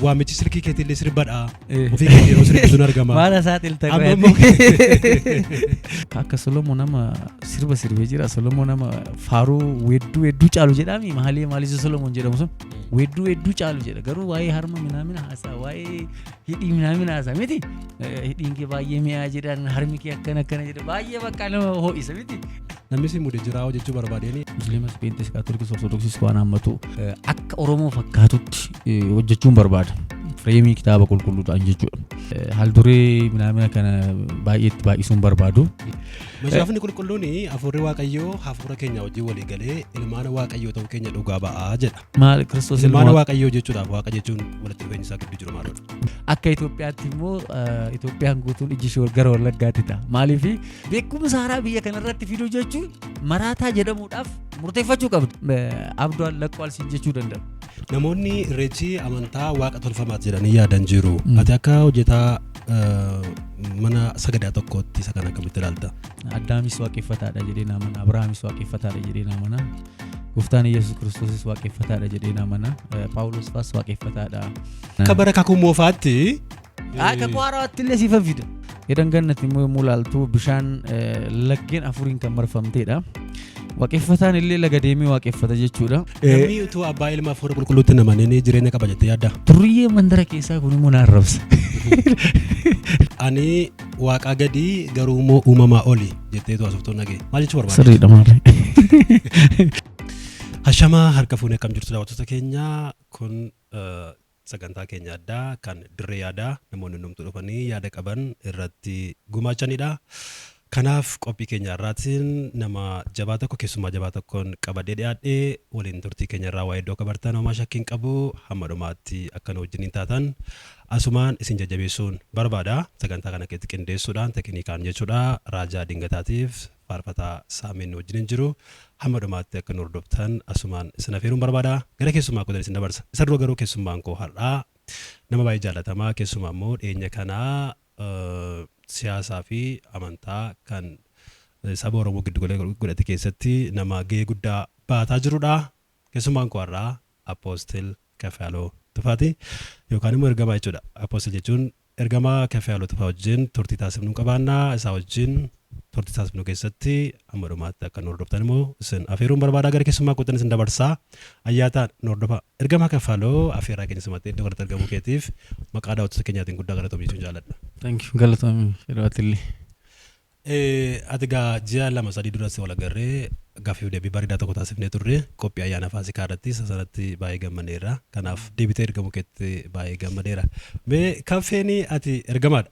Waamichi silkii keetii illee sirbadha. Ofii keetii yeroo sirbituun argama. Maal saaxilta? Amma immoo Akka Solomoon nama sirba sirbee jira. Solomoon nama faaruu weedduu hedduu caalu jedhaami. Maalee maaliif Solomoon jedhamu sun weedduu hedduu caalu jedha. Garuu waa'ee harma minaamina haasaa, waa'ee hidhii minaamina haasaa miti. Hidhiin kee baay'ee mi'aa jedhan, harmi kee akkana akkana jedha. Baay'ee bakka nama ho'isa miti. Namni si mude jira jechuu barbaadeen. Musliimas, Pheenxees, Kaatolikis, Ortodoksiis waan hammatu akka Oromoo fakkaatutti hojjechuun barbaada. Frame kitaaba qulqulluudhaan jechuudha. Haalduree minaamina kana baay'eetti baay'isuun barbaadu. Macaafni qulqulluun hafuurri Waaqayyoo hafuura keenya wajjin walii galee ilmaan Waaqayyoo ta'uu keenya dhugaa ba'aa jedha. Maal Kiristoos Ilmaan ilma Waaqayyoo jechuudhaaf Waaqa jechuun walitti dhufeenyi isaa gidduu jiru maalidha? Akka Itoophiyaatti immoo Itoophiyaan guutuun iji ishee gara Wallaggaatti ta'a. Maaliif beekumsa haaraa biyya kanarratti fiduu jechuun maraataa jedhamuudhaaf murteeffachuu qabdu. Abdu'al laqqoal siin jechuu danda'a. Namoonni irreechi amantaa waaqa tolfamaati jedhanii yaadan jiru. Ati akka hojjetaa mana sagadaa tokkootti isa kana akkamitti ilaalta? Addaamis waaqeffataadha jedhee na amana. Abrahaamis waaqeffataadha jedhee na amana. Gooftaan Yesuus Kiristoosis waaqeffataadha jedhee na amana. Phaawulos faas waaqeffataadha. Akka bara kakuu moofaatti. Kakuu haarawaatti illee siifan fida. Edan gannatti immoo yommuu ilaaltu bishaan laggeen afuriin kan marfamteedha. Waaqeffataan illee laga deemee waaqeffata jechuudha. Namni utuu abbaa, ilma, hafuura qulqulluutti namaneen jireenya qaba jettee yaadda? Turriyyee mandara keessaa kun immoo na arrabsa. Ani waaqaa gadi garuu immoo uumamaa oli jetteetu haasoftuun dhagee. Maal jechuu barbaadde? Sirriidha maarree. Hashamaa, harka fuunee, akkam jirtu daawwattoota keenya? Kun sagantaa keenya addaa kan dirree yaadaa namoonni hundumtuu dhufanii yaada qaban irratti gumaachanidha. Kanaaf qophii keenya irraatiin nama jabaa tokko, keessummaa jabaa tokkoon qabadhee dhiyaadhee waliin turtii keenya irraa waa iddoo akka bartan homaa shakkiin qabu. Hamma dhumaatti akka nu wajjiniin taatan asumaan isin jajjabeessuun barbaada. Sagantaa kana keessatti qindeessuudhaan teknikaan jechuudha Raajaa Dingataatiif faarfataa Saameen nu wajjiniin jiru. Hamma dhumaatti akka nu hordoftan asumaan isin afeeruun barbaada. Gara keessummaa kootan isin dabarsa. Isa dura garuu keessummaan koo har'aa nama baay'ee jaallatamaa, keessumaa immoo dhiyeenya kanaa siyaasaa fi amantaa kan saba Oromoo giddu gala godhate keessatti nama gahee guddaa baataa jirudha. Keessummaan koo har'aa Apostle Kafyaaloo Tufaati yookaan immoo ergamaa jechuudha. Apostle jechuun ergamaa Kafyaaloo Tufaa wajjin turtii taasifnu qabaannaa. Isaa wajjin turtii taasifnu keessatti hamma dhumaatti akka nu hordoftan immoo isin afeeruun barbaada. Gara keessummaa kootan isin dabarsaa. Ayyaataan nu hordofaa. Ergamaa Kafyaaloo, afeerraa keenya simattee iddoo kanatti argamuu keetiif maqaa daawwattoota keenyaatiin guddaa galatoomi jechuun jaalladha. Thank you, galatoomi yeroo. Ati egaa ji'a 2-3 duras wal agarree gaaffii deebii bareedaa tokko taasifnee turre qophii ayyaana Faasikaa irratti. Isa sanatti baay'ee gammadeera. Kanaaf deebitee ergamuu keetti baay'ee gammadeera. Mee kaffeen ati ergamaadha.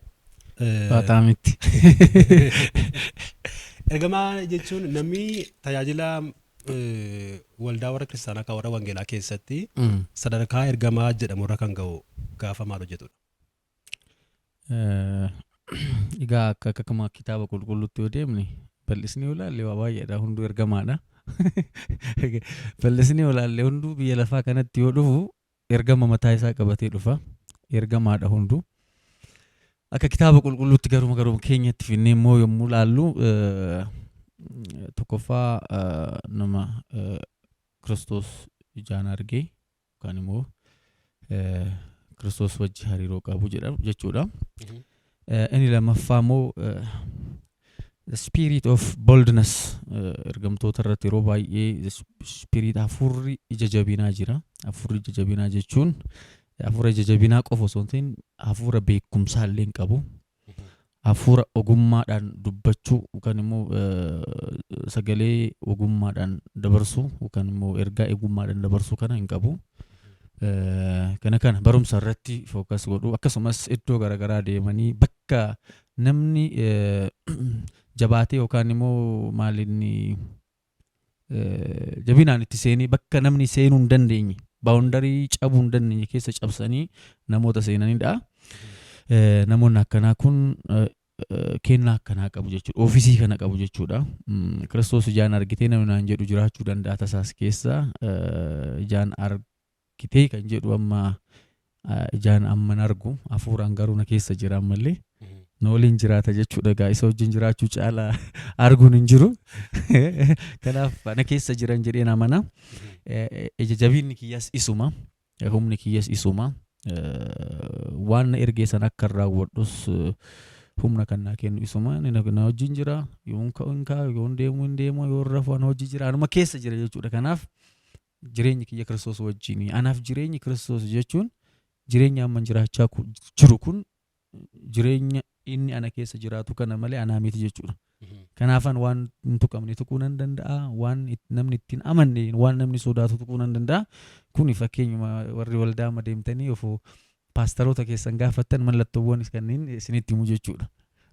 Baaxaamitti. Ergamaa jechuun namni tajaajila waldaa warra kiristaanaa kan warra wangeelaa keessatti sadarkaa ergamaa jedhamurra kan ga'u gaafa maal hojjetudha? Egaa akka kitaaba qulqulluutti yoo deemne, bal'isnee yoo ilaalle, waa baay'eedha, hunduu ergamaadha. Bal'isnee yoo ilaalle, hunduu biyya lafaa kanatti yoo dhufu ergama mataa isaa qabatee dhufa. Ergamaadha hunduu. Akka kitaaba qulqulluutti garuma keenyatti finnee immoo yommuu ilaallu, tokkoffaa nama Kiristoos ijaan argee yookaan immoo Kiristoos wajji hariiroo qabu jedhamu jechuudha. Inni lammaffaa immoo the spirit of boldness, ergamtoota irratti yeroo baay'ee the spirit, hafuurri ija jabinaa jira. Hafuurri ija jabinaa jechuun hafuura ija jabinaa qofa osoo hin ta'in hafuura beekumsaa illee hin qabu. Hafuura ogummaadhaan dubbachuu yookaan immoo sagalee ogummaadhaan dabarsuu yookaan immoo ergaa ogummaadhaan dabarsuu kana hin qabu. Kana barumsa irratti focus godhu, akkasumas iddoo garaagaraa deemanii bakka namni jabaatee yookaan immoo maalinni jabinaan itti seenee bakka namni seenuu hin dandeenye, boundary cabuu hin dandeenye keessa cabsanii namoota seenanidha. Namoonni akkanaa kun kennaa akkanaa qabu jechuudha. Office kana qabu jechuudha. Kiristoos ijaan argitee namni naan jedhu jiraachuu danda'a tasaas keessa. Ijaan argitee kan jedhu amma ijaan amma hin argu, hafuuraan garuu na keessa jira, ammallee na waliin jiraata jechuudha. Egaa isa wajjin jiraachuu caalaa arguun hin jiru. Kanaaf na keessa jiran jedheen amana. Ija jabinni kiyyas isuma. Humni kiyyas isuma. Waan na ergee san akka raawwadhus humna kan naa kennu isuma. Inni na wajjin jira. Yoon ka'u hin ka'a, yoon deemu hin deemu, yoon rafu ana hojii jira, anuma keessa jira jechuudha. Kanaaf jireenyi kiyya Kiristoos wajjini. Anaaf jireenyi Kiristoos jechuun jireenya amma jiraachaa jiru kun jireenya inni ana keessa jiraatu kana malee anaa miti jechuudha. Kanaafan waan hin tuqamne tuquu nan danda'a, waan namni ittiin amanne, waan namni sodaatu tuquu nan danda'a. Kuni fakkeenyuma warri waldaa amma deemtanii ofoo paastaroota keessan gaafattan mallattoowwan kanneen isinitti himu jechuudha.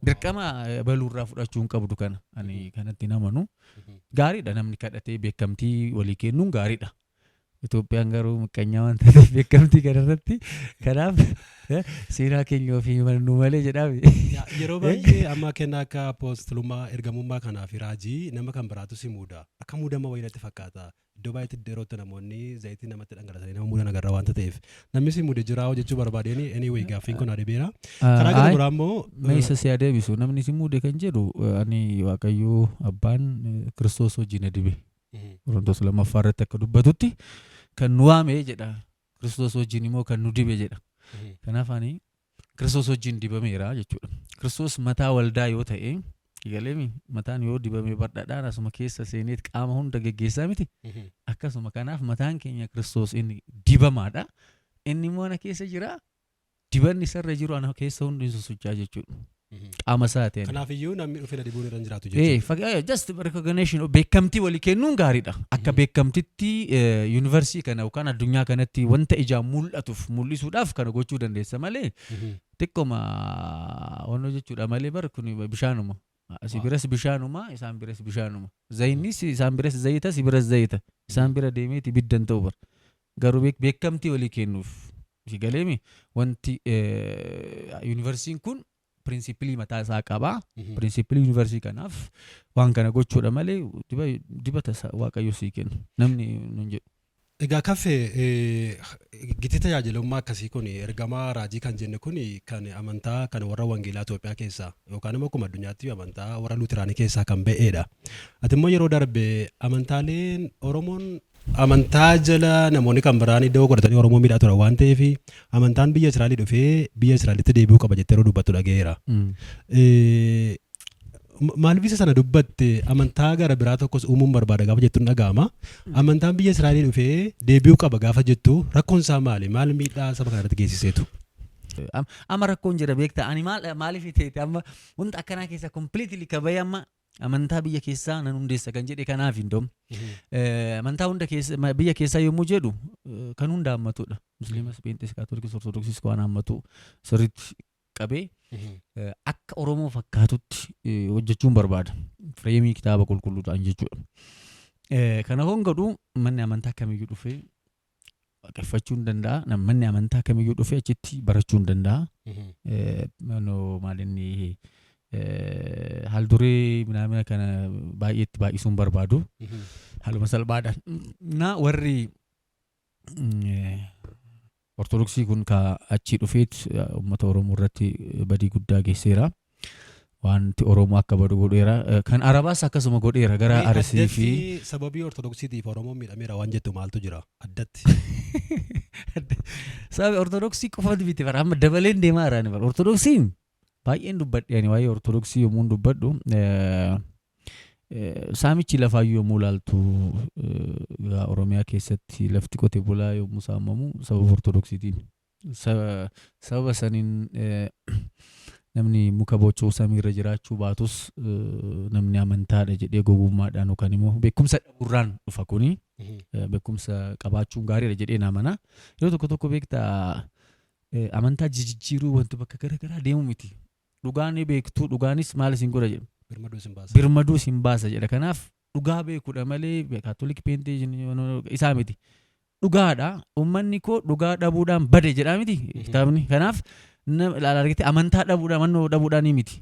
Dirqama baluurraa fudhachuu hin qabdu kana. Ani kanatti hin amanu. Gaariidha, namni kadhatee beekamtii walii kennuun gaariidha. Itoophiyaan garuu miqqanyaa waan taateef beekamtii kanarratti kanaaf seenaa keenya ofii himannu malee jedhaami. Yeroo baay'ee amma kennaa akka apoostolummaa, ergamummaa kanaa fi raajii nama kan biraatu si muuda. Akka muudama wayii natti fakkaata. Iddoo baay'eetti yerootti namoonni zayitii namatti dhangalaasanii nama muudan agarra waanta ta'eef. Namni si muude jira jechuu barbaadeen. Anyway, gaaffiin kun adeemeera. Karaa gara biraa immoo Mee isa si adeebisu, namni si muude kan jedhu, ani Waaqayyoo abbaan Kiristoos wajjin na dibe. Qorontos lammaffaa irratti akka dubbatutti kan nu waame jedha. Kiristoos wajjin immoo kan nu dibe jedha. Kanaaf ani Kiristoos wajjin dibameera jechuudha. Kiristoos mataa waldaa yoo ta'e, galeemi mataan yoo dibame bardhadhaan asuma keessa seeneet qaama hunda geggeessaa miti. Akkasuma kanaaf mataan keenya Kiristoos inni dibamaadha. Inni immoo ana keessa jira. Dibanni isarra jiru ana keessa hundi hin sosocho'aa jechuudha. Qaama isaati ani. Kanaafiyyuu namni dhufee na dibuun irra hin jiraatu jechuudha. Just recognition, beekamtii walii kennuun gaariidha. Akka beekamtitti yuunivarsiitii kana yookaan addunyaa kanatti wanta ijaan mul'atuuf mul'isuudhaaf kana gochuu dandeessa malee xiqqoma onnoo jechuudha malee bar kun bishaanuma. Asii biras bishaanuma, isaan biras bishaanuma. Zayinnis isaan biras zayita, si biras zayita. Isaan bira deemeeti ibidda hin ta'u bar. Garuu beekamtii walii kennuuf si galeemi wanti yuunivarsiitiin kun principle mataa isaa qaba. Principle yuunivarsiitii kanaaf waan kana gochuudha malee dibata Waaqayyo sii kennu namni nun jedhu. Egaa kaffee gitii tajaajilummaa akkasii kun, ergamaa raajii kan jenne kun, kan amantaa kan warra wangeelaa Itoophiyaa keessaa yookaan immoo akkuma addunyaatti amantaa warra Luutiraanii keessaa kan ba'edha. Ati immoo yeroo darbe amantaaleen Oromoon amantaa jala namoonni kan biraan iddoo godhatanii Oromoo miidhaa turan waan ta'eef amantaan biyya Israa'elii dhufee biyya Israa'elitti deebi'uu qaba jettee yeroo dubbattu dhaga'eera. Maaliif isa sana dubbatte? Amantaa gara biraa tokkos uumuun barbaada gaafa jettu hin dhaga'ama. Amantaan biyya Israa'elii dhufee deebi'uu qaba gaafa jettu rakkoon isaa maali? Maal miidhaa saba kana irratti geessiseetu? Amma rakkoon jira beektaa, ani maal maaliif ta'e amma wanta akkanaa keessa completely kabajee amma amantaa biyya keessaa nan hundeessa kan jedhe kanaaf hin doom. Amantaa hunda keessa biyya keessaa yommuu jedhu kan hunda hammatudha. Musliimas, Pheenxees, Kaatolikis, Ortodoksiis waan hammatu sirriitti qabee akka Oromoo fakkaatutti hojjechuun barbaada. Frame kitaaba qulqulluudhaan jechuudha. Kana hoon godhu manni amantaa kamiyyuu dhufee waaqeffachuu hin danda'a. Manni amantaa kamiyyuu dhufee achitti barachuu hin danda'a. Maal inni haalduree minaamina kana baay'eetti baay'isuu hin barbaadu. Haaluma salphaadhaan. Na warri Ortodoksii kun ka achii dhufeet uummata Oromoo irratti badii guddaa geesseera. Wanti Oromoo akka badu godheera. Kan Arabaas akkasuma godheera gara Arsii fi. Addatti sababii Ortodoksiitiif Oromoon miidhameera waan jettu maaltu jira addatti? Sababii Ortodoksii qofa miti bara, amma dabaleen deemaa jira ani bara. Ortodoksiin baay'een dubbadhe. Ani waa'ee Ortodoksii yommuu dubbadhu saamichi lafaayyuu yommuu ilaaltu, Oromiyaa keessatti lafti qote bulaa yommuu saamamu sababa Ortodoksiitiin. Sababa saniin namni muka bocuu samiirra jiraachuu baatus namni amantaadha jedhee gowwummaadhaan yookaan immoo beekumsa dhabuurraan dhufa kuni. Beekumsa qabaachuun gaariidha jedhee amana. Yeroo tokko tokko beektaa, amantaa jijjiiruu wanti bakka garaagaraa deemu miti. Dhugaan beektuu dhugaanis maal isin godha jedha. Birmaduu isin baasa. Birmaduu isin baasa jedha. Kanaaf dhugaa beekuudha malee Kaatolik, Peentee isaa miti. Dhugaadha. Uummanni koo dhugaa dhabuudhaan bade jedhaa miti kitaabni. Kanaaf argite amantaa dhabuudhaan mannoo dhabuudhaan miti.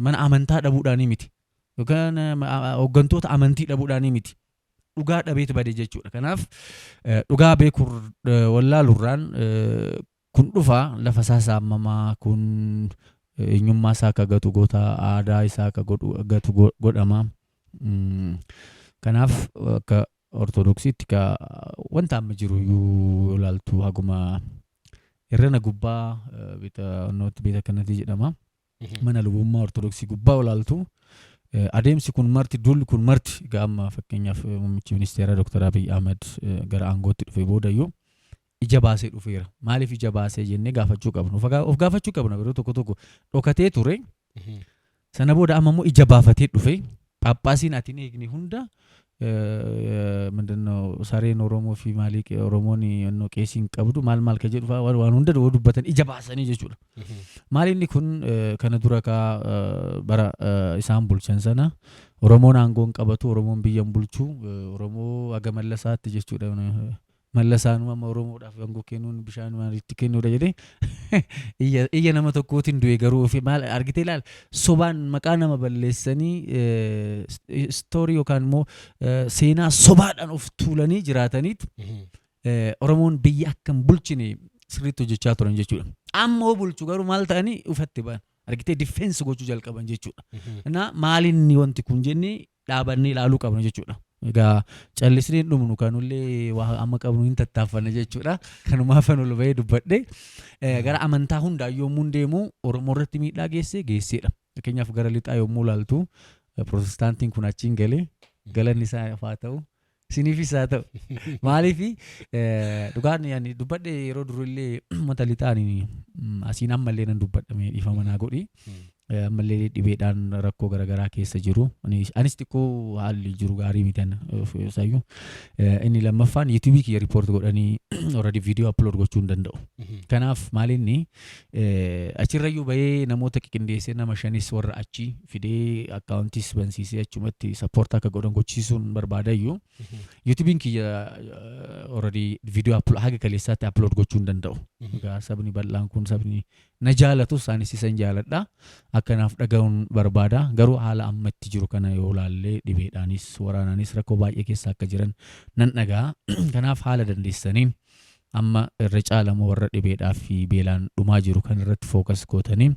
Mana amantaa dhabuudhaan miti. Yookaan hooggantoota amantii dhabuudhaan miti. Dhugaa dhabeetu bade jechuudha. Kanaaf dhugaa beekuu wallaalurraan kun dhufa. Lafa isaa saamamaa, kun eenyummaa isaa akka gatu goota, aadaa isaa akka gatu godhama. Kanaaf akka Ortodoksiitti ka wanta amma jiru iyyuu ilaaltu haguma Hirrana gubbaa beeta beeta kanatti jedhama. Mana lubummaa Ortodoksii gubbaa olaaltu. Adeemsi kun marti, duulli kun marti, egaa amma fakkeenyaaf muummichi ministeeraa Dr. Abiy Ahmed gara aangootti dhufe boodayyuu ija baasee dhufeera. Maaliif ija baasee jennee gaafachuu qabna. Of gaafachuu qabna. Yeroo tokko tokko dhokatee ture. Sana booda amma immoo ija baafatee dhufe. Phaaphaasiin ati hin eegne hunda ምንድነው sareen Oromoo fi maalii Oromoon qeesii hin qabdu maal maal ka jedhu fa'aa waan hunda dubbatan ija baasanii jechuudha. Maal inni kun kana dura kaa bara isaan bulchan sana Oromoon aangoo hin qabatu, Oromoon biyya hin bulchu, Oromoo haga Mallasaatti jechuudha. Mallasaanuu amma Oromoodhaaf aangoo kennuun bishaan maalitti kennuudha jedhee iyya nama tokkootiin du'e. Garuu ofii maal argitee ilaal, sobaan maqaa nama balleessanii, story yookaan immoo seenaa sobaadhaan of tuulanii jiraataniit Oromoon biyya akka hin bulchine sirriitti hojjechaa turan jechuudha. Amma hoo bulchu garuu maal ta'anii ufatti ba'an, argitee, defense gochuu jalqaban jechuudha. Na maalinni wanti kun jennee dhaabannee ilaaluu qabna jechuudha. Egaa callisnee hin dhumnu, kanullee waa amma qabnu hin tattaaffanne jechuudha. Kanumaafan ol bahee dubbadhe. Gara amantaa hundaa yommuu deemu Oromoo irratti miidhaa geessee geesseedha. Fakkeenyaaf gara lixaa yommuu ilaaltu, Pirootestaantiin kun achiin galee, galanni isaa haa ta'u. Isiniifis haa ta'u. Maaliif dhugaan ani dubbadhe yeroo durillee uummata lixaan asiin ammallee nan dubbadha, mee dhiifama naa godhi. Ammallee dhibeedhaan rakkoo garaagaraa keessa jiru. Anis xiqqoo haalli jiru gaarii miti isayyuu. Inni lammaffaan YouTubeii kiyya report godhanii already viidiyoo upload gochuu hin danda'u. Kanaaf maalinni achirrayyuu bahee namoota qindeessee nama shanis warra achi fidee accountiis bansiisee achumatti support akka godhan gochisiisuun barbaadayyuu, YouTubeiin kiyya already viidiyoo haga kaleessaatti upload gochuu hin danda'u. Egaa sabni bal'aan kun sabni na jaalatus, anis isan jaaladha. Akkanaaf dhaga'uun barbaada. Garuu haala amma itti jiru kana yoo ilaalle, dhibeedhaanis waraanaanis rakkoo baay'ee keessa akka jiran nan dhaga'a. Kanaaf haala dandeessaniin amma irra caalamoo warra dhibeedhaa fi beelaan dhumaa jiru kan irratti focus gootanii,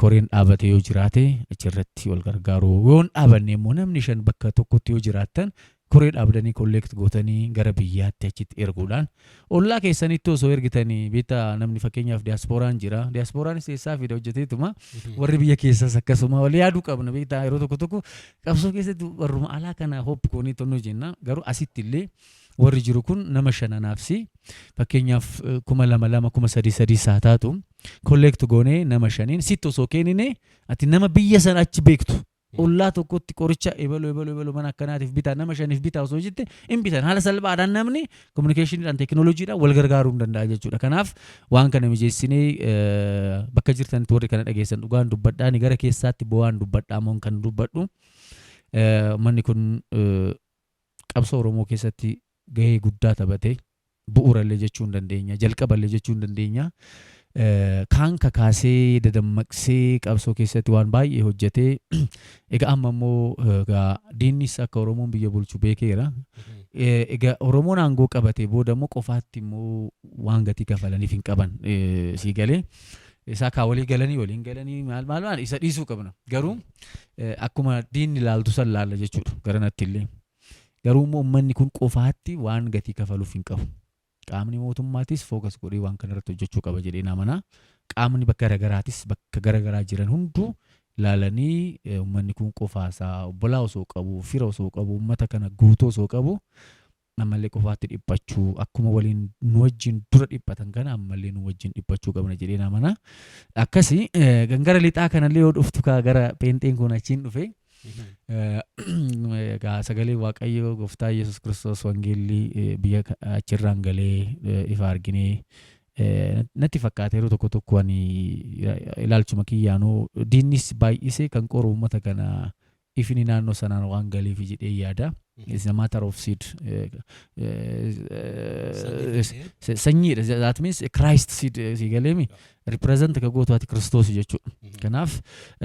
koreen dhaabate yoo jiraate achirratti wal gargaaru. Yoon dhaabanne immoo namni 5 bakka tokkotti yoo jiraattan, koree dhaabdanii collect gootanii gara biyyaatti achitti erguudhaan, ollaa keessanitti osoo ergitanii beektaa. Namni fakkeenyaaf diyaaspooraan jira, diyaaspooraanis eessaa fida? Hojjeteetuma. Warri biyya keessas akkasuma wal yaaduu qabna beektaa. Yeroo tokko tokko qabsoo keessatti warruma alaa kana hope goonii tonnoo jenna, garuu asitti illee warri jiru kun nama shananaafsi fakkeenyaaf 2000 2, 3000 3 saa taatu collect goonee nama shaniin sitti osoo kennine, ati nama biyya sana achi beektu ollaa tokkotti qoricha ebaluu ebaluu ebaluu mana akkanaatiif bitaa, nama shaniif bitaa osoo jette hin bitan. Haala salphaadhaan namni communicationiidhaan, teekinooloojiidhaan wal gargaaruu hin danda'a jechuudha. Kanaaf waan kana mijeessinee bakka jirtanitti warri kana dhageessan, dhugaan dubbadhaani gara keessaatti bu'aan dubbadhaa moon kan dubbadhu, manni kun qabsoo Oromoo keessatti gahee guddaa taphate, bu'uurallee jechuu hin dandeenya, jalqaballee jechuu hin dandeenya. Kaan kakaasee dadammaqsee qabsoo keessatti waan baay'ee hojjetee, egaa amma immoo egaa diinnis akka Oromoon biyya bulchu beekeera. Egaa Oromoon aangoo qabatee booda immoo qofaatti immoo waan gatii kafalaniif hin qaban sii galee. Isaa kaa walii galanii waliin galanii maal maal maal isa dhiisuu qabna. Garuu akkuma diinni ilaaltu san laalla jechuudha garanatti illee. Garuu immoo uummanni kun qofaatti waan gatii kafaluuf hin qabu. Qaamni mootummaatis focus godhee waan kana irratti hojjechuu qaba jedhee namana. Qaamni bakka garaagaraatis bakka garagaraa jiran hunduu ilaalanii, uummanni kun qofaasaa obbolaa osoo qabu, fira osoo qabu, uummata kana guutuu osoo qabu, ammallee qofaatti dhiphachuu, akkuma waliin nu wajjin dura dhiphatan kana ammallee nu wajjin dhiphachuu qabna jedhee namana. Akkasi gara lixaa kanallee yoo dhuftu kaa gara pheenxeen kun achiin dhufe. Egaa sagalee Waaqayyoo Gooftaa Yesuus Kiristoos wangeelli biyya achirraan galee ifa arginee natti fakkaata. Yeroo tokko tokko ani ilaalchuma kiyyaanuu diinnis baay'isee kan qoru uummata kana ifni naannoo sanaan waan galeef jedhee yaada. It's a matter of seed. Sanyiidha. That means Christ seed si galeemi. Represent ka gootu ati Kiristoos jechuudha. Kanaaf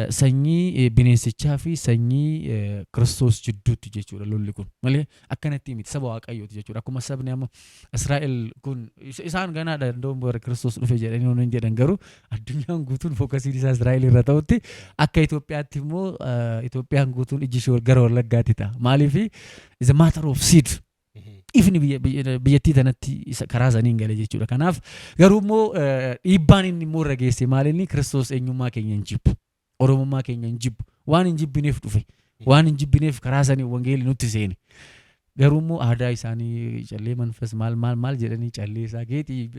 sanyii bineensichaa fi sanyii Kiristoos jidduutti jechuudha lolli kun. Malee akkanatti miti, saba Waaqayyooti jechuudha. Akkuma sabni amma Israa'el kun isaan ganaadha danda'uun bara Kiristoos dhufe jedhanii hin jedhan, garuu addunyaan guutuun focusiin isaa Israa'el irra ta'utti, akka Itoophiyaatti immoo Itoophiyaan guutuun iji ishee gara Wallaggaatti ta'a. Maaliif? Is a matter of seed. Ifni biyyattii tanatti karaa saniin gale jechuudha. Kanaaf garuu immoo dhiibbaan inni immoo irra geesse maal? Inni Kiristoos eenyummaa keenya hin jibbu. Oromummaa keenya hin jibbu. Waan hin jibbineef dhufe. Waan hin jibbineef karaa sanii wangeelli nutti seene. Garuu immoo aadaa isaanii callee manfas maal maal maal jedhanii, callee isaa geexii,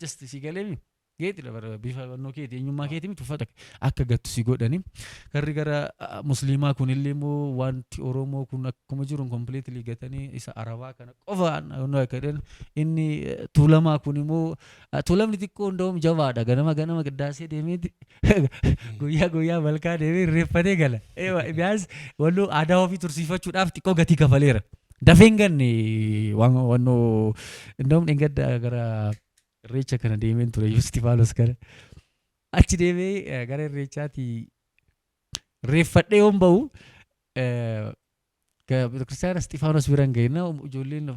just si galeemi, geexii bifa fannoo keeti, eenyummaa keeti miti, uffata akka gattu si godhani. Karri gara musliimaa kunillee immoo wanti Oromoo kun akkuma jiru completely gatanii isa Arabaa kana qofa akka jedhan. Inni Tuulamaa kun immoo, Tuulamni xiqqoo hunda'uun jabaadha. Ganama ganama qiddaasee deemee, guyyaa guyyaa malkaa deemee irreeffatee gala. Biyaas wannoo aadaa ofii tursiifachuudhaaf xiqqoo gatii kafaleera. Dafee hin ganne waan wannoo. Inda'uun dheengadda gara Irreecha kana deemeen ture, Istifaanos kana. Achi deemee gara Irreechaati reeffadhee yoon bahu, kiristaana Istifaanos bira hin ga'in, ijoolleen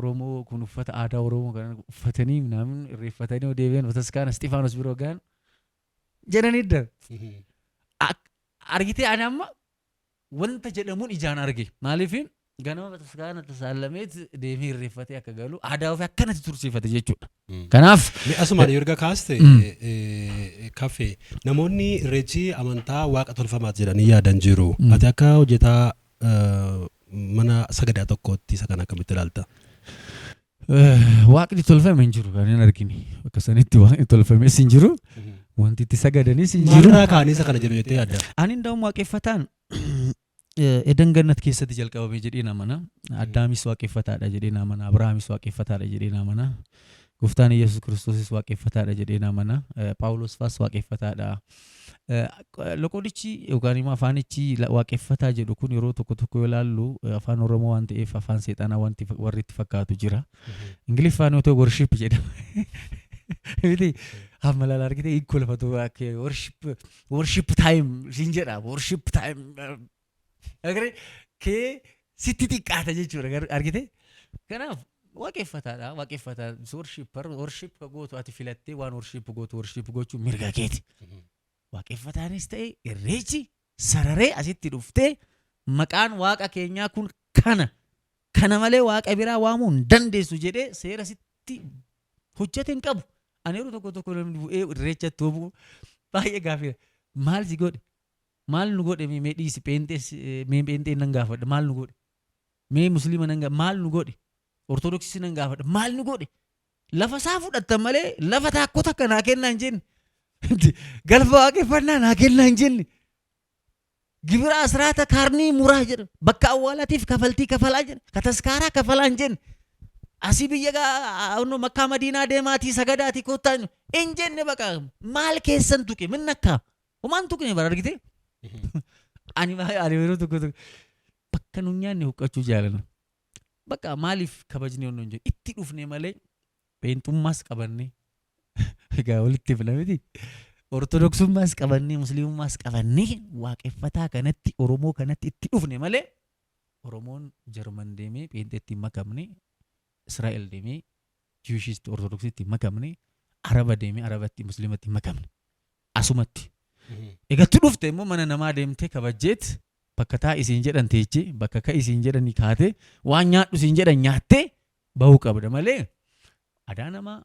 Oromoo kun uffata aadaa Oromoo kana uffatanii namni irreeffatanii yoo deebi'an bataskaana Istifaanos bira ga'an jedhanii da. Argitee, ani amma wanta jedhamuun ijaan arge. Maaliif? Ganama bataskaana tasaallameet deemee irreeffatee akka galu, aadaa ofii akkanatti tursiifate jechuudha. Kanaaf Mee asumaan yoo erga kaaste, kaffee namoonni Irreechi amantaa waaqa tolfamaati jedhanii yaadan jiru. Ati akka hojjetaa mana sagadaa tokkootti isa kana akkamitti ilaalta? Waaqni tolfame hin jiru kan hin argine. Bakka sanitti waaqni tolfames hin jiru. Wanti itti sagadanis hin jiru. Maalirraa ka'anii isa kana jedhu jettee yaadda? Ani nda'um waaqeffataan Edan Gannat keessatti jalqabame jedheen amana. Addaamis waaqeffataadha jedheen amana. Abrahaamis waaqeffataadha jedheen amana. Gooftaan Yesuus Kiristoosis waaqeffataadha jedheen amana. Phaawulos faas waaqeffataadha. Loqodichi yookaan immoo afaanichi waaqeffataa jedhu kun yeroo tokko tokko yoo ilaallu, afaan Oromoo waan ta'eef afaan seexanaa wanti warri itti fakkaatu jira. Ingiliffaan yoo ta'u worship jedhama. Miti amma laala, argite, hiikoo lafatu akka worship, worship time siin jedha, worship time agaree kee sitti xiqqaata jechuudha, argite. Kanaaf waaqeffataadha, waaqeffataa, worshipper, worship ka gootu ati filattee waan worship gootu worship gochuu mirga keeti. Waaqeffataanis ta'e Irreechi sararee asitti dhuftee maqaan waaqa keenyaa kun kana, kana malee waaqa biraa waamuu hin dandeessu jedhee seera sitti hojjete hin qabu. Ani yeroo tokko tokko namni bu'ee Irreechatti bu'u baay'ee gaaffiidha. Maal si godhe? Maal nu godhe? Mee dhiisi, pheenxees, mee pheenxeen nan gaafadha, maal nu godhe? Mee musliima nan gaafadha, maal nu godhe? Ortodoksii nan gaafadha, maal nu godhe? Lafa isaa fudhattan malee lafa taakkoo takka naa kennaa hin jenne. Galfa waaqeffannaa naa kennaa hin jenne. Gibira asraata kaarnii muraa jedha. Bakka awwaalaatiif kafaltii kafalaa jedha. Kataskaaraa kafalaa hin jenne. Asii biyya Makkaa Madiinaa deemaatii sagadaatii kottaa hin jenne. Baqa maal keessan tuqe min akka homaan tuqne bara, argite. Ani yeroo tokko tokko bakka nu nyaanne huqqachuu jaalala. Bakka maaliif kabajni onnoo hin jedhu itti dhufne malee, pheenxummaas qabannee egaa walitti fila miti. Ortodoksummaas qabannee, musliimummaas qabannee, waaqeffataa kanatti, Oromoo kanatti itti dhufne malee, Oromoon Jarman deemee pheenxeetti hin makamne, Israa'el deemee Jewishiitti Ortodoksiitti hin makamne, Araba deemee Arabatti Musliimatti hin makamne. Asumatti. Egaa dhufte immoo mana namaa deemtee kabajjeet, bakka taa isiin jedhan teechee, bakka ka isiin jedhanii kaatee, waan nyaadhu isiin jedhan nyaattee bahuu qabda malee, aadaa namaa,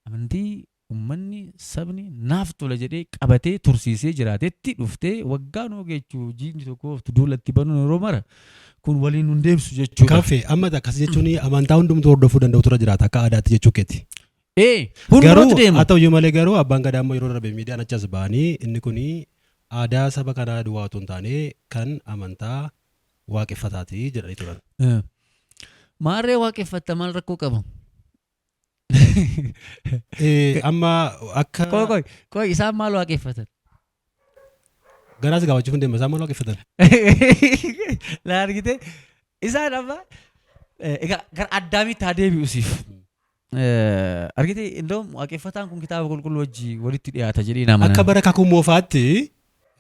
amantii ummanni, sabni naaf tola jedhee qabatee tursiisee jiraatetti dhuftee waggaa noo geechuu jiini tokko duulatti banuun yeroo mara kun waliin nun deemsu jechuudha. Kaffee, amma akkas jechuun amantaa hundumtuu hordofuu danda'u tura jiraata akka aadaatti jechuu keeti. Ee, hundumatu Garuu deema. haa ta'uyyuu malee, garuu abbaan gadaa immoo yeroo darbe miidiyaan achas ba'anii inni kuni aadaa saba kanaa duwwaa otoo hin taane kan amantaa waaqeffataati jedhanii turan. Maarree waaqeffatta, maal rakkoo qaba? Amma akka Qoy qoy qoy, isaan maal waaqeffatan? Garaas gaafachuuf hin deema, isaan maal waaqeffatan? Laa, argite, isaan amma egaa gara Addaamitti haa deebi'u siif. Argite, indoom waaqeffataan kun kitaaba qulqulluu wajji walitti dhiyaata jedhee nama. Akka bara kakuu moofaatti.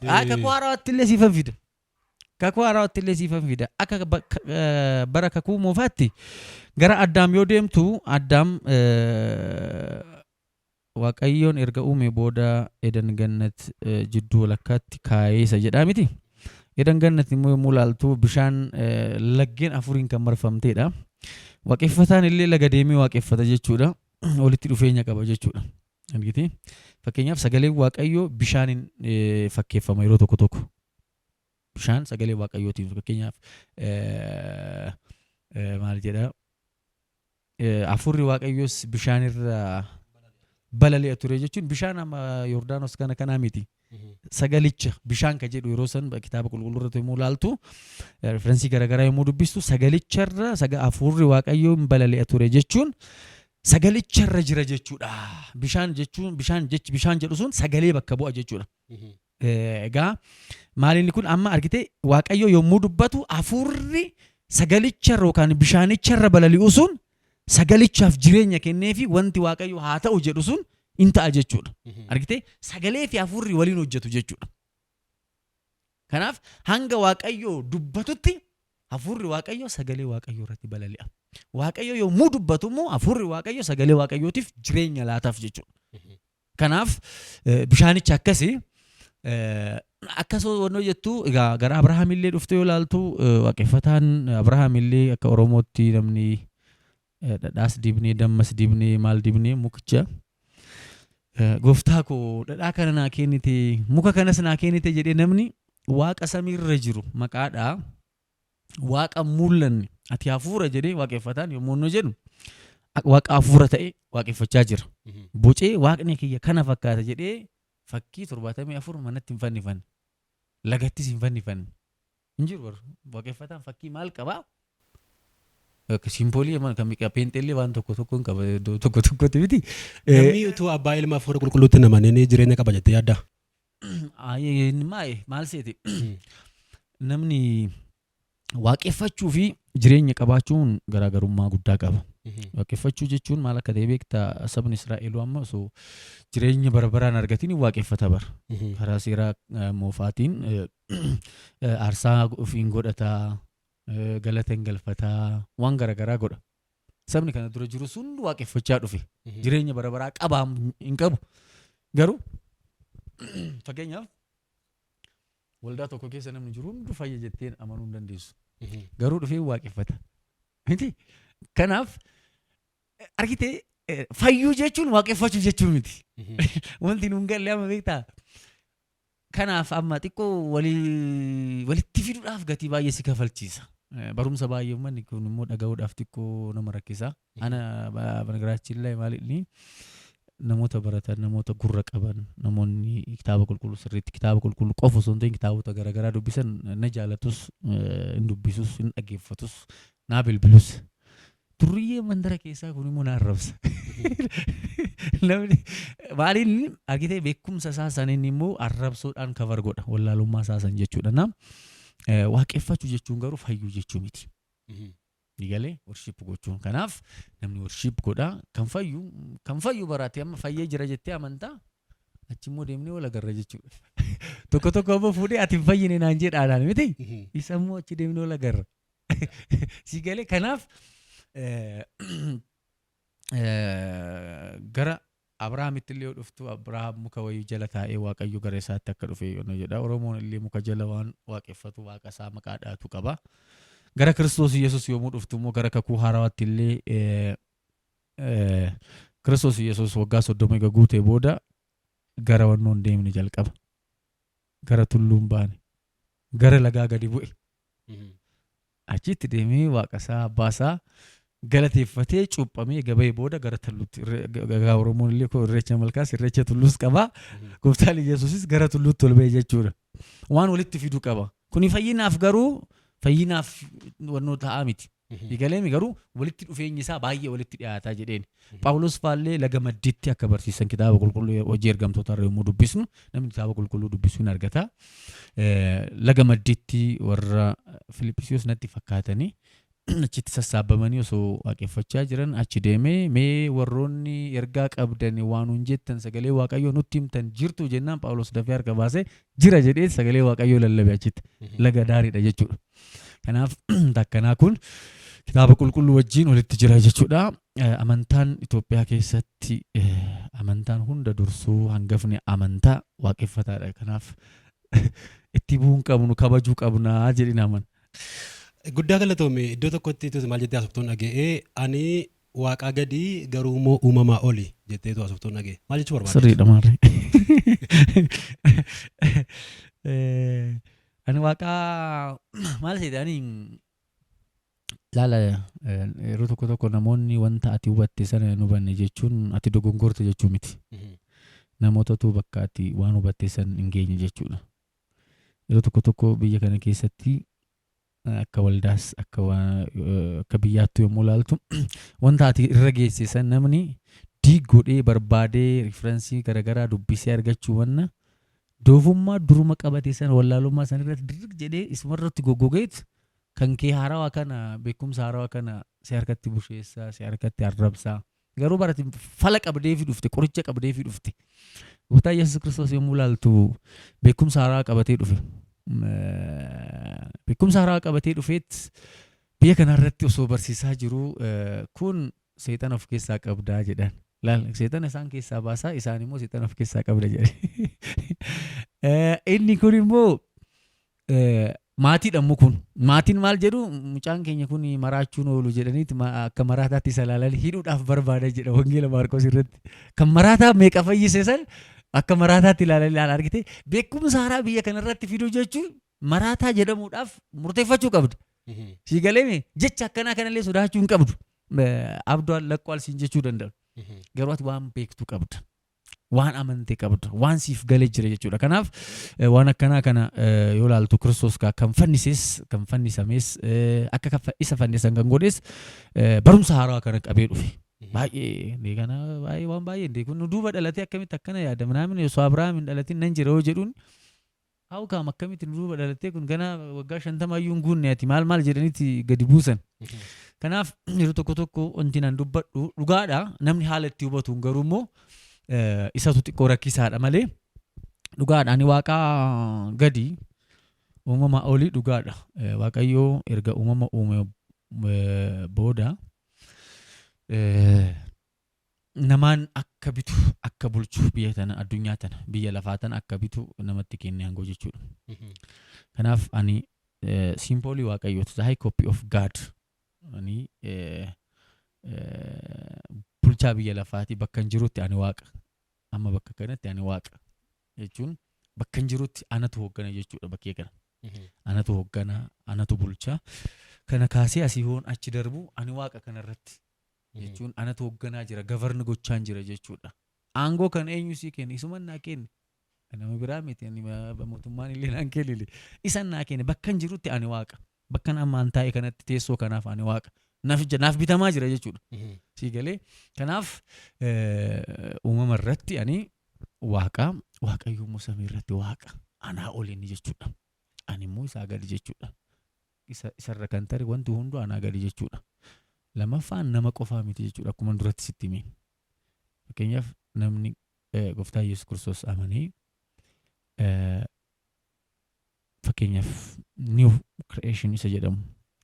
Kakuu haarawaatti illee siifan fida. Kakuu haarawaatti illee siifan fida. Akka bara kakuu moofaatti gara Addaam yoo deemtu, Addaam Waaqayyoon erga uume booda Edan Gannat jidduu walakkaatti kaa'ee isa jedhaa miti. Edan Gannat immoo yommuu ilaaltu bishaan laggeen afuriin kan marfamteedha. Waaqeffataan illee laga deemee waaqeffata jechuudha. Walitti dhufeenya qaba jechuudha. Argitee? Fakkeenyaaf, sagaleen Waaqayyoo bishaaniin fakkeeffama yeroo tokko tokko. Bishaan sagalee Waaqayyootiin, fakkeenyaaf, maal jedha, hafuurri Waaqayyoos bishaanirra balali'a ture jechuun bishaan amma Yordaanos kana kanaa miti. Sagalicha bishaan ka jedhu yeroo san kitaaba qulqulluu irratti yommuu ilaaltu, reference garaagaraa yommuu dubbistu, sagalicharra hafuurri Waaqayyoo hin balali'a ture jechuun sagalicharra jira jechuudha. Bishaan jechuun, bishaan jechi bishaan jedhu sun sagalee bakka bu'a jechuudha. Egaa maal inni kun amma argite, Waaqayyo yommuu dubbatu hafuurri sagalicharra yookaan bishaanicharra balali'u sun sagalichaaf jireenya kenneefi wanti Waaqayyo haa ta'u jedhu sun in ta'a jechuudha. Argite, sagalee fi hafuurri waliin hojjetu jechuudha. Kanaaf hanga Waaqayyo dubbatutti hafuurri Waaqayyo sagalee Waaqayyo irratti balali'a. Waaqayyo yommuu dubbatu immoo hafuurri Waaqayyo sagalee Waaqayyootiif jireenya laataaf jechuudha. Kanaaf bishaanichi akkasii akkasuma wannoo jettu. Egaa gara Abrahaam illee dhuftee yoo ilaaltu, waaqeffataan Abrahaam illee akka Oromootti namni dhadhaas dibnee, dammas dibnee, maal dibnee, mukicha "Gooftaa koo, dhadhaa kana naa kennite, muka kanas naa kennite" jedhee namni Waaqa samiirra jiru maqaadhaa, Waaqa mul'anne, "Ati hafuura" jedhee waaqeffataan yommuu inni jedhu Waaqa hafuura ta'e waaqeffachaa jira. Bocee "Waaqni kiyya kana fakkaata" jedhee fakkii 74 manatti hin fannifanne. Lagattis hin fannifanne. Hin jiru bara. Waaqeffataan fakkii maal qabaa? Symbol kan peenxeellee waan tokko tokko hin qaba iddoo tokko tokkotti miti. Namni utuu abbaa, ilma, hafuura qulqulluutti namaneen jireenya qaba jettee yaaddaa? Maal seete, namni waaqeffachuu fi jireenya qabaachuun garaagarummaa guddaa qaba. Waaqeffachuu jechuun maal akka ta'e beektaa? Sabni Israa'eluu amma osoo jireenya bara baraan argatiin waaqeffata bara. Karaa seeraa moofaatiin aarsaa ofiin godhataa, galata hin galfataa, waan garaagaraa godha. Sabni kana dura jiru sun waaqeffachaa dhufe. Jireenya bara baraa qabaa hin qabu. Garuu fakkeenyaaf waldaa tokko keessa namni jiru hundu fayya jetteen amanuu hin dandeessu. Garuu dhufee waaqeffata. Miti? Kanaaf argitee, fayyuu jechuun waaqeffachuu jechuu miti. Wanti nuun galle amma beektaa? Kanaaf amma xiqqoo walitti fiduudhaaf gatii baay'ee si kafalchiisa. Barumsa baay'ee uummanni kun immoo dhaga'uudhaaf xiqqoo nama rakkisa. Ana በነገራችን ላይ maal inni namoota baratan, namoota gurra qaban, namoonni kitaaba qulqulluu sirriitti, kitaaba qulqulluu qofa osoo hin ta'in kitaabota garaagaraa dubbisan na jaalatus, hin dubbisus, hin dhaggeeffatus, naa bilbilus. Turriyyee mandara keessaa kun immoo na arrabsa. Namni maaliin argitee beekumsa isaa saniin immoo arrabsoodhaan cover godha wallaalummaa isaa san jechuudha. Na waaqeffachuu jechuun garuu fayyuu jechuu miti. Galee worship gochuun, kanaaf namni worship godha kan fayyu baraate amma fayyee jira jettee amantaa, achi immoo deemnee wal agarra jechuudha. Tokko tokko ammoo fuudhee "Ati hin fayyine" naan jedhaadhaan miti, isa immoo achi deemnee wal agarra. Si galee? Kanaaf gara Abrahaamitti illee yoo dhuftu, Abrahaam muka wayii jala taa'ee Waaqayyo gara isaatti akka dhufe yoo jedha. Oromoon illee muka jala waan waaqeffatu, Waaqa isaa maqaa dhaatu qaba. Gara Kiristoos Yesuus yommuu dhuftu immoo, gara kakuu haarawaatti illee, Kiristoos Yesuus waggaa 30 eega guutee booda gara wannoo hin deemne jalqaba. Gara tulluun baane. Gara lagaa gadi bu'e. Achitti deemee Waaqa isaa, abbaa isaa galateeffatee, cuuphamee gaba'ee booda gara tulluutti. Gagaa Oromoon illee irreecha malkaas, irreecha tulluus qaba. Gooftaan Yesuusis gara tulluutti ol ba'e jechuudha. Waan walitti fiduu qaba. Kuni fayyinaaf, garuu fayyinaaf wannoo ta'aa miti. Galeemi garuu walitti dhufeenyi isaa baay'ee walitti dhiyaataa jedheen. Phaawulos faallee laga maddiitti akka barsiisan kitaaba qulqulluu hojii ergamtoota irra yommuu dubbisnu, namni kitaaba qulqulluu dubbisuu hin argata. Laga maddiitti warra Filiphisiyoos natti fakkaatanii achitti sassaabamanii osoo waaqeffachaa jiran achi deemee, "Mee warroonni ergaa qabdan, waan nuun jettan, sagalee Waaqayyoo nutti himtan jirtu?" jennaan, Phaawulos dafee harka baasee "Jira" jedhee sagalee Waaqayyoo lallabe achitti, laga daariidha jechuudha. Kanaaf akkanaa kun kitaaba qulqulluu wajjin walitti jira jechuudha. Amantaan Itoophiyaa keessatti amantaan hunda dursuu hangafni amantaa waaqeffataadha. Kanaaf itti bu'uun qabnu, kabajuu qabnaa jedhin amana. Guddaa galatoome. Iddoo tokkotti tuuti maal jettee haasoftuun dhaga'ee, ani waaqaa gadi garuu immoo uumamaa oli jetteetu haasoftuun dhaga'e. Maal jechuu barbaadde? Sirriidha maarree. Ani waaqaa maal seete, ani laala, yeroo tokko tokko namoonni wanta ati hubatte sana hin hubanne jechuun ati dogongorte jechuu miti. Namootatu bakka ati waan hubatte san hin geenye jechuudha. Yeroo tokko tokko biyya kana keessatti akka waldaas akka biyyaattu yommuu ilaaltu, wanta ati irra geesse san namni diig godhee barbaadee reference garaagaraa dubbisee argachuu wanna doofummaa duruma qabate sana, wallaalummaa sana irratti dirriq jedhee isumarratti goggogeet kan kee haarawaa kana, beekumsa haarawaa kana si harkatti busheessaa, si harkatti arrabsaa. Garuu barati fala qabdeefi dhufte, qoricha qabdeefi dhufte. Gooftaa Yesuus Kiristoos yommuu ilaaltu beekumsa haarawaa qabatee dhufe. Beekumsa haarawaa qabatee dhufeet biyya kanarratti osoo barsiisaa jiru, kun seexana of keessaa qabdaa jedhan. Laal, seexana isaan keessaa baasaa, isaan immoo seexana of keessaa qabda jedhe. Inni kun immoo maatiidha immoo kun. Maatiin maal jedhu? Mucaan keenya kun maraachuun oolu jedhaniiti akka maraataatti isa ilaalanii hidhuudhaaf barbaada jedha Wangeela Maarqos irratti. Kan maraataa meeqa fayyise san akka maraataatti ilaalanii ilaala argite. Beekumsa haaraa biyya kanarratti fiduu jechuun maraataa jedhamuudhaaf murteeffachuu qabda. Sii galeemi, jecha akkanaa kanallee sodaachuu hin qabdu. Abdu'al laqqoal siin jechuu danda'u. Garuu ati waan beektu qabda. Waan amante qabda. Waan siif galee jira jechuudha. Kanaaf waan akkanaa kana yoo ilaaltu, Kiristoos kan fannises, kan fannisames, akka isa fannisan kan godhes barumsa haaraa kana qabee dhufe. Baay'ee indee kana baay'ee waan baay'ee indee kun nu duuba dhalatee akkamitti akkana yaada minaamin, osoo Abrahaam hin dhalatin nan jira yoo jedhuun, how come, akkamitti nu duuba dhalattee, kun gana waggaa 50 iyyuu hin guunne, ati maal maal jedhaniiti gadi buusan. Kanaaf yeroo tokko tokko wanti nan dubbadhu dhugaadha, namni haala itti hubatuun garuu immoo isatu xiqqoo rakkisaadha malee dhugaadha, ani waaqaa gadi, uumama olii dhugaadha. Waaqayyoo erga uumama uume booda namaan akka bitu, akka bulchu, biyya tana, addunyaa tana, biyya lafaa tana akka bitu namatti kenne aangoo jechuudha. Kanaaf ani symbolii waaqayyooti, the high copy of God. Ani bulchaa biyya lafaati. Bakka hin jirutti ani waaqa. Amma bakka kanatti ani waaqa jechuun bakka hin jirutti anatu hooggana jechuudha bakkee kana. Anatu hooggana, anatu bulcha. Kana kaasee asii hoon achi darbu ani waaqa kanarratti jechuun anatu hoogganaa jira, govern gochaan jira jechuudha. Aangoo kana eenyu sii kenne? Isuman naa kenne. Nama biraa miti, ani mootummaan illee naan kennile. Isan naa kenne. Bakka hin jirutti ani waaqa. Bakka ammaan taa'e kanatti, teessoo kanaaf ani waaqa. Naaf bitamaa jira jechuudha. Sii galee? Kanaaf uumama irratti ani waaqa, waaqayyo immoo samii irratti waaqa. Anaa ol inni jechuudha. Ani immoo isaa gadi jechuudha. Isarra kan tare wanti hunduu anaa gadi jechuudha. Lamaffaan nama qofaa miti jechuudha, akkuma duratti sitti hime. Fakkeenyaaf namni gooftaa Yesuus Kiristoos amanee, fakkeenyaaf new creation isa jedhamu,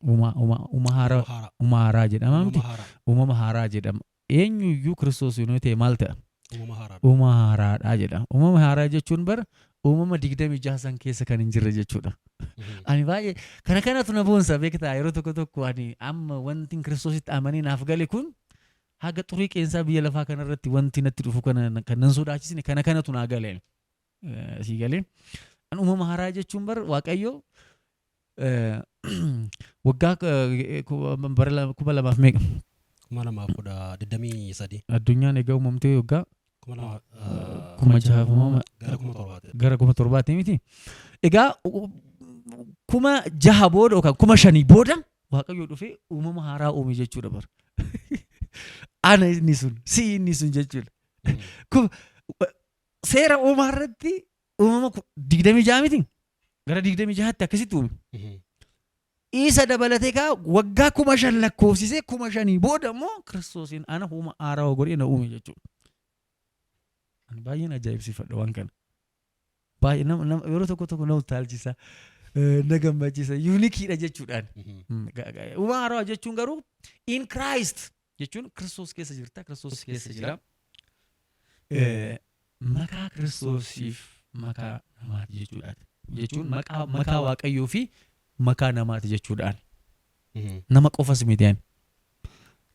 uuma haaraa, Haaraa. uuma haaraa jedhama miti? Uumama haaraa. Uumama haaraa jedhama. Eenyuyyuu Kiristoos yoo ta'e maal ta'a? Uumama haaraadha. Uumama haaraadha jedhama. Uumama haaraa jechuun bara uumama 26 san keessa kan hin jirre jechuudha. Ani baay'ee kana kanatu na boonsa beektaa. Yeroo tokko tokko ani amma wanti Kiristoositti amanee naaf gale kun haga xurii qeensaa biyya lafaa kanarratti wanti natti dhufu kana kan nan sodaachisne kana kanatu naa gale. Sii galee? An uumama haaraa jechuun bar Waaqayyo waggaa bara 2000 meeqa? 2023. Addunyaan egaa uumamtee waggaa Kuma lama 6000 kuma gara 7000ti. Gara 7000ti miti. Egaa 6000 booda yookaan 5000 booda Waaqayyo dhufee uumama haaraa uume jechuudha bara. Ana inni sun, si inni sun jechuudha. Seera uumaa irratti uumama 26 miti? Gara 26tti akkasitti uume. Isa dabalatee kaa waggaa 5000 lakkoofsisee, 5000 booda immoo Kiristoosiin ana uuma haaraa godhee na uume jechuudha. Ani baay'een ajaa'ibsiifadha waan kana. Baay'ee nama yeroo tokko tokko na utaalchisa. Na gammachiisa. Uniqueiidha jechuudhaan. Uuma haaraa jechuun garuu in Christ jechuun Kiristoos keessa jirta. Kiristoos keessa jira. Makaa Kiristoosiif makaa namaati jechuudhaan. Jechuun maqaa makaa Waaqayyoo fi makaa namaati jechuudhaan. Nama qofas miti ani.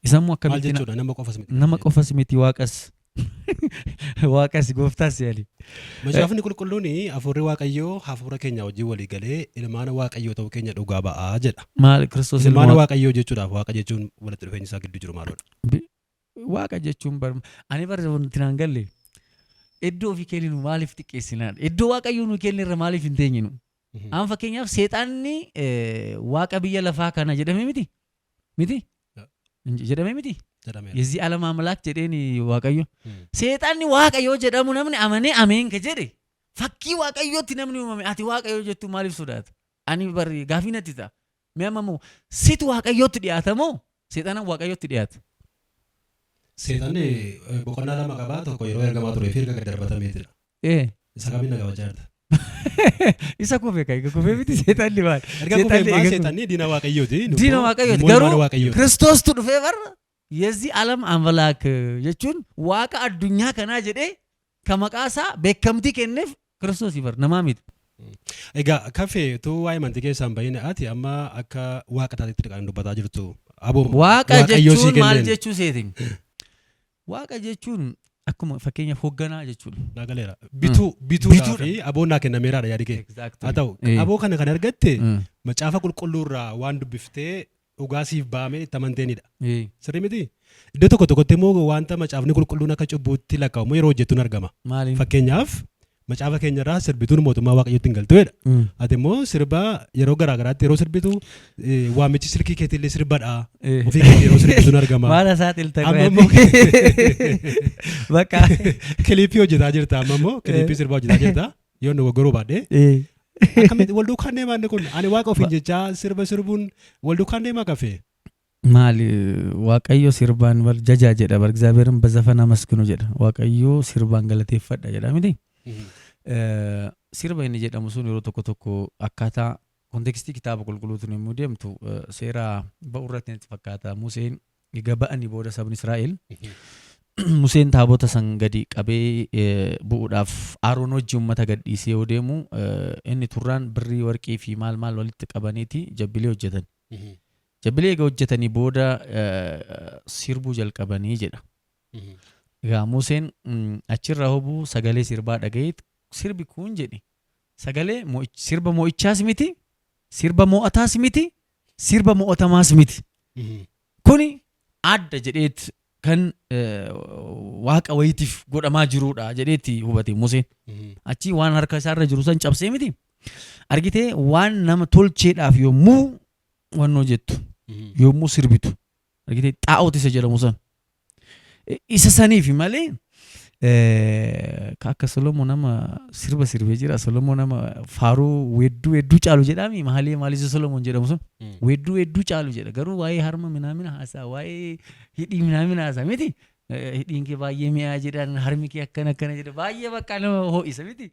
Isammoo Maal akkamitti jechuudha nama qofas miti? Nama qofas miti, waaqas. Waaqas gooftaas yaali. Macaafni qulqulluun hafuurri Waaqayyoo hafuura keenya wajjin walii galee ilmaan Waaqayyoo ta'uu keenya dhugaa ba'aa jedha. Maal Kiristoos ilma Ilmaan Waaqayyoo jechuudhaaf Waaqa jechuun walitti dhufeenyi isaa gidduu jiru maalidha? Waaqa jechuun bar ani bar wanti naan galle iddoo ofii kenninu maaliif xiqqeessinaa? Iddoo Waaqayyoo nu kenne irra maaliif hin teenyinu? Amma fakkeenyaaf seexanni waaqa biyya lafaa kana jedhame miti? Miti? Jedhame miti? Jedhameera. የዚህ ዓለም አምላክ jedheen Waaqayyo. Seexanni waaqa yoo jedhamu namni amanee ameen ka jedhe fakkii Waaqayyootti namni uumame ati Waaqayyo jettu maaliif sodaata? Ani barri gaafii natti ta'a. Mee amma immoo situ Waaqayyootti dhiyaata moo seexana Waaqayyootti dhiyaata? Seexanni boqonnaa lama qabaa, tokko yeroo ergamaa turee fi erga gad darbatameetidha. Isa kamiin na kabajaa jirta? Isa kufe kan egaa kufee miti seexanni maal? Erga kufee Seexanni maa egaa seexanni diina Waaqayyooti. Nu Diina immoo Waaqayyooti. ilmaan Garuu Waaqayyooti. Kiristoostu dhufee barra የዚህ ዓለም አምላክ jechuun waaqa addunyaa kanaa jedhee ka maqaa isaa beekamtii kenneef Kiristoos bar namaa miti. Egaa kafee utuu waa'ee amantii keessaa hin bahin ati amma akka waaqa taatetti kan dubbataa jirtu. Aboo Waaqa Waaqayyoo sii jechuun maal kenneen. Jechuu seetin? Waaqa jechuun akkuma fakkeenyaaf hoogganaa jechuudha. Naa galeera. Bituu bituudhaa Bituudha. Fi aboon naa kennameeraadha yaadi kee. Haa ta'u aboo kana kan argatte macaafa qulqulluurraa waan dubbiftee dhugaa siif bahamee itti amanteenidha. Sirrii miti? Iddoo tokko tokkotti immoo wanta macaafni qulqulluun akka cubbuutti lakkaa'amu yeroo hojjettuun argama. Maaliin? Fakkeenyaaf macaafa keenyarraa sirbituun mootummaa Waaqayyootti hin galtu jedha. Ati immoo sirba yeroo garaa garaatti yeroo sirbitu waamichi silkii keetiillee sirbadha. Ofii keetii yeroo sirbituun argama. Maal isaa Amma immoo Bakka. Kiliippii hojjetaa jirta, amma immoo kiliippii sirbaa hojjetaa jirta. Yoo nu goggoruu baadhee. Akkamitti wal duukaan deemaa inni kun? Ani waaqa ofiin jechaa sirba sirbuun wal duukaan deemaa kafee? Maali Waaqayyo sirbaan bar jajaa jedha bar እግዚአብሔርን በዘፈን አመስግኑ jedha. Waaqayyo sirbaan galateeffadha jedha miti. Sirba inni jedhamu sun yeroo tokko tokko akkaataa contextii kitaaba qulqulluutiin yommuu deemtu seera ba'uu irratti natti fakkaata. Museen egaa ba'anii booda sabni Israa'el Museen taabota san gadi qabee bu'uudhaaf Aroon wajji uummata gad dhiisee yoo deemu inni turraan birrii warqii fi maal maal walitti qabaniiti jabbilee hojjetan. Jabbilee egaa hojjetanii booda sirbuu jalqabanii jedha. Egaa Museen achirraa hobuu sagalee sirbaa dhagayeet sirbi kun jedhe sagalee sirba mo'ichaas miti, sirba mo'ataas miti, sirba mo'atamaas miti. Kuni adda jedheet kan waaqa wayiitiif godhamaa jirudha jedheetti hubate Museen. Achi waan harka isaarra jiru san cabsee miti. Argitee waan nama tolcheedhaaf yommuu wannoo jettu yommuu sirbitu argitee xaa'ooti isa jedhamu san. Isa saniif malee ka akka Solomoo nama sirba sirbee jira. Solomoo nama faaruu weedduu weedduu caalu jedhaami maalee maalisa Solomoon jedhamu sun weedduu weedduu caalu jedha. Garuu waa'ee harma minaamina haasaa, waa'ee hidhii minaamina haasaa miti. Hidhiin kee baay'ee mi'aa jedhan, harmi kee akkana akkana jedha, baay'ee bakka nama ho'isa miti.